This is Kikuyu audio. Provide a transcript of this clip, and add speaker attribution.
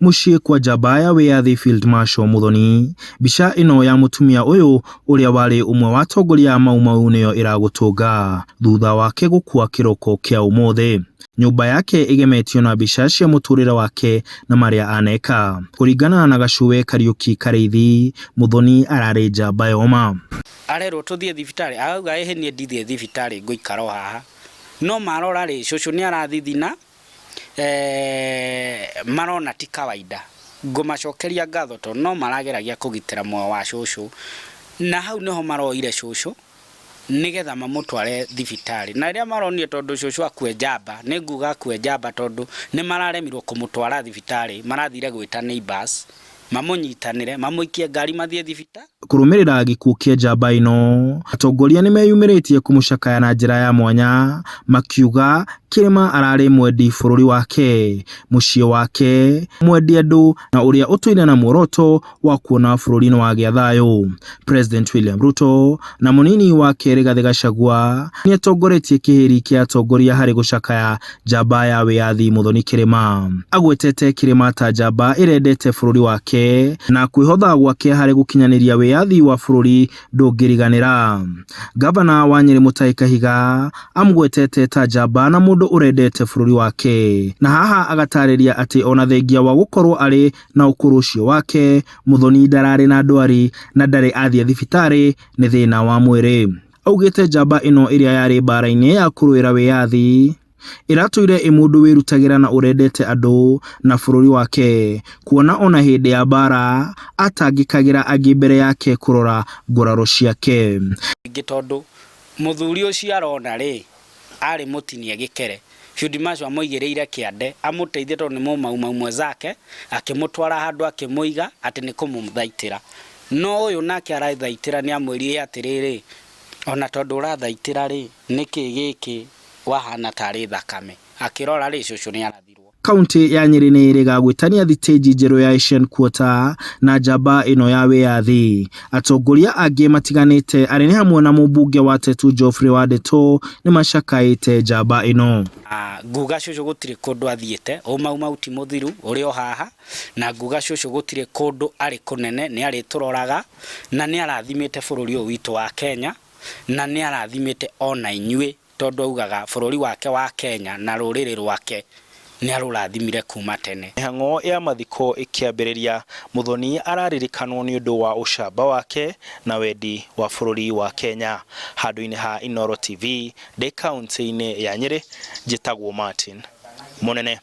Speaker 1: Mũciĩ kwa njamba ya wĩyathi Field Marshal Muthoni. Mbica ĩno ya mũtumia ũyũ ũrĩa warĩ ũmwe wa atongoria a Mau Mau nĩyo ĩragũtũnga thutha wake gũkua kĩroko kĩa ũmũthĩ. Nyũmba yake ĩgemetio na mbica cia mũtũrĩre wake na marĩa aneka. Kũringana na Gacuwe Kariũki Karĩithi, Muthoni ararĩ njamba yoma.
Speaker 2: Arerwo tũthiĩ thibitarĩ, arauga ĩhĩ niĩ ndithiĩ thibitarĩ, ngũikara o haha. No marora rĩ, cũcũ nĩ arathithina, marona ti kawaida. Ngũmacokeria ngatho tondũ no marageragia kũgitĩra muoyo wa cũcũ. Na hau nĩho maroire cũcũ nĩgetha mamũtware thibitarĩ. Na rĩrĩa maronire tondũ cũcũ akue njamba, nĩ nguga akue njamba tondũ nĩ mararemirwo kũmũtwara thibitarĩ, marathire gwĩta neighbours mamũnyitanĩre, mamũikie ngari mathiĩ thibitarĩ.
Speaker 1: Kũrũmĩrĩra gĩkuũ kĩa njamba ĩno, atongoria nĩmeyumĩrĩtie kũmũcakaya na njĩra ya mwanya makiuga Kĩrĩma ararĩ mwendi bũrũri wake, mũciĩ wake, mwendi andũ na ũrĩa ũtũire na muoroto wa kuona bũrũri nĩ wagĩa thayũ. President William Ruto na mũnini wake Rigathĩ Gachagua nĩatongoretie kĩhĩri kĩa atongoria harĩ gũcakaya njamba ya wĩyathi Muthoni Kĩrĩma. Agwetete Kĩrĩma ta njamba ĩrendete bũrũri wake na kwĩhotha gwake harĩ gũkinyanĩria wĩyathi wa bũrũri ndũngĩriganĩra. Gavana wa Nyĩrĩ Mutahi Kahiga amũgwetete ta njamba na mũndũ ũrendete bũrũri wake, na haha agatarĩria atĩ ona thengia wa gũkorwo arĩ na ũkũrũ ũcio wake, Muthoni ndararĩ na ndwari na ndarĩ athiĩ thibitarĩ nĩ thĩna wa mwĩrĩ. Augĩte njamba ĩno ĩrĩa yarĩ mbara-inĩ ya kũrũĩra wĩyathi ĩratũire ĩ mũndũ wĩrutagĩra na ũrendete andũ na bũrũri wake, kuona ona hĩndĩ ya mbara atangĩkagĩra angĩ mbere yake kũrora nguraro ciake.
Speaker 2: Ingĩ tondũ mũthuri ũcio arona rĩ, arĩ mũtinie gĩkere. Field Marshal amũigĩrĩire kĩande amũteithie tondũ nĩ mũmaumau mwenzake, akĩmũtwara handũ akĩmũiga atĩ nĩ kũmũthaitĩra. No ũyũ nake arathaitĩra nĩ amwĩrire atĩrĩrĩ, ona tondũ ũrathaitĩra rĩ, nĩkĩ gĩkĩ wahana tarĩ thakame? Akĩrora rĩ, cũcũ nĩ arathirwo.
Speaker 1: Kaunti ya Nyĩrĩ nĩ ĩrĩga gwĩtania thitĩnji njerũ ya Asian Quarter na njamba ĩno ya wĩyathi. Atongoria angĩ matiganĩte arĩa nĩ hamwe na mũmbunge wa Tetu Geoffrey Wandeto nĩ macakaĩte njamba ĩno.
Speaker 2: Nguga cũcũ gũtirĩ kũndũ athiĩte, ũmaumau ti mũthiru ũrĩ o haha, na nguga cũcũ gũtirĩ kũndũ arĩ kũnene, nĩ arĩtũroraga na nĩ arathimĩte bũrũri ũyũ witũ wa Kenya, na nĩ arathimĩte ona inyuĩ tondũ augaga bũrũri wake wa Kenya na rũrĩrĩ rwake nĩ arũrathimire kuma tene.
Speaker 1: Mĩhang'o ya mathiko ĩkĩambĩrĩria, Muthoni araririkanwo nĩ ũndũ wa ũcamba wake na wendi wa bũrũri wa Kenya. Handũ-inĩ ha Inooro TV, ndĩ kaunti-inĩ ya Nyĩrĩ, njĩtagwo Martin Mũnene.